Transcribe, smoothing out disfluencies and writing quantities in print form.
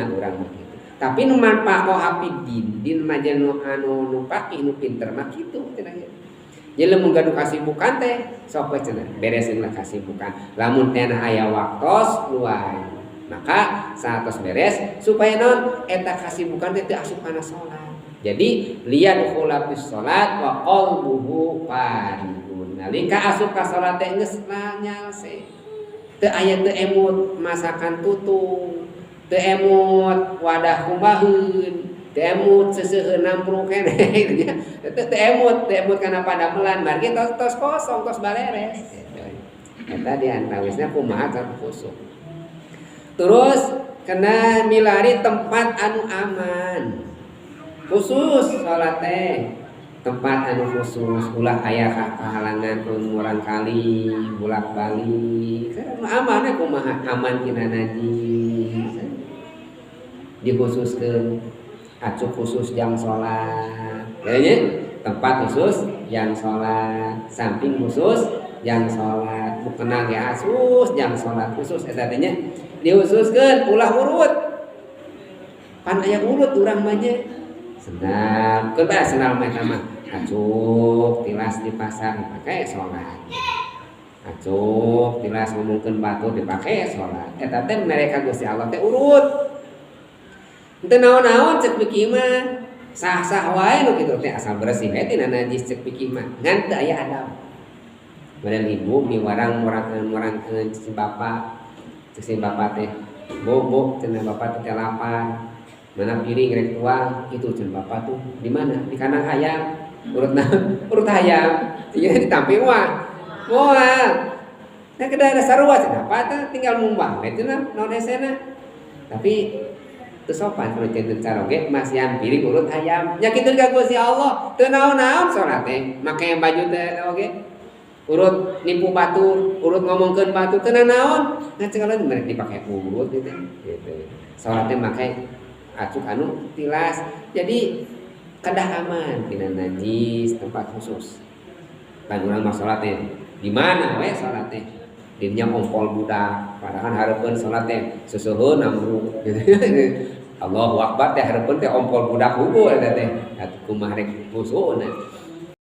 Umumna urang mah kitu. Tapi nu manfakoha fid din mah nu anu nu faqih nu pinter mah kitu cenah. Jadi lamun gaduh kasibukan teh sok we cenah beresin lah kasibukan. Lamun teh aya waktos luang, maka saatos beres supaya naon eta kasibukan teh teu asup kana salat. Jadi liyadkhula fis salat wa qalbuhu farighun. Nalika asup ka salat teh geus nyalse. Teu aya teu emut masakan tutung, teu emut wadah kumbaheun, teu emut seuseuheun nampruk keneh gitu nya. Teu emut, teu emut kana padamelan, margi tos tos kosong, tos baleres. Eta di antawisna kumaha cara khusyuk. Terus kena milari tempat anu aman. Khusus salat teh tempat anu khusus, ulah aya kahalangan murang kali bolak-balik. Aman kumaha aman tina najis. Dikhususkeun acuk khusus jang salat. Kayaknya tempat khusus yang salat, samping khusus yang salat, mukena ge khusus jang salat khusus eta teh nya dikhususkeun ulah urut. Pan aya urut urang mah nya. Sendal, keun bae sendal mah eta mah acuk tilas di pasar dipake salat. Acuk tilas ngomongkeun batur dipake salat. Eta teh mereka Gusti Allah teh urut. Henteu naon-naon cek fikih mah sah-sah wae nu kitu teh asal bersih we tina najis cek fikih mah. Ngan teu aya adab. Model ibu miwarang murangkeun si bapak. Cek si bapak teh, "Bu, bu," cenah bapak teh lapar. Mana piring rek tuang, itu cenah bapak tuh di mana? Di kandang ayam. Urut naon? Urut ayam. Sia ditampi mah. Moal. Nah kedah ada sarua cenah apa teh tinggal mumbah we cenah naon hesena. Tapi teu sopan kalau cenah caroge masihan piring urut ayam. Nya kitu ka Gusti Allah. Teu naon-naon salat teh, make baju teh oge. Urut nipu batur, urut ngomongkeun batur teu naon. Nah cek mereka dipake urut gitu. Gitu. Salat teh make acuk anu tilas. Jadi kedah aman tina najis tempat khusus. Pan urang mah salat teh di mana we salat teh? Dirinya ompol budak, padahal hareupeun salat teh seseuheun namruk gitu. Allahu akbar teh hareupeun teh ompol budak hungkul eta teh. Atuh kumaha rek khusukna.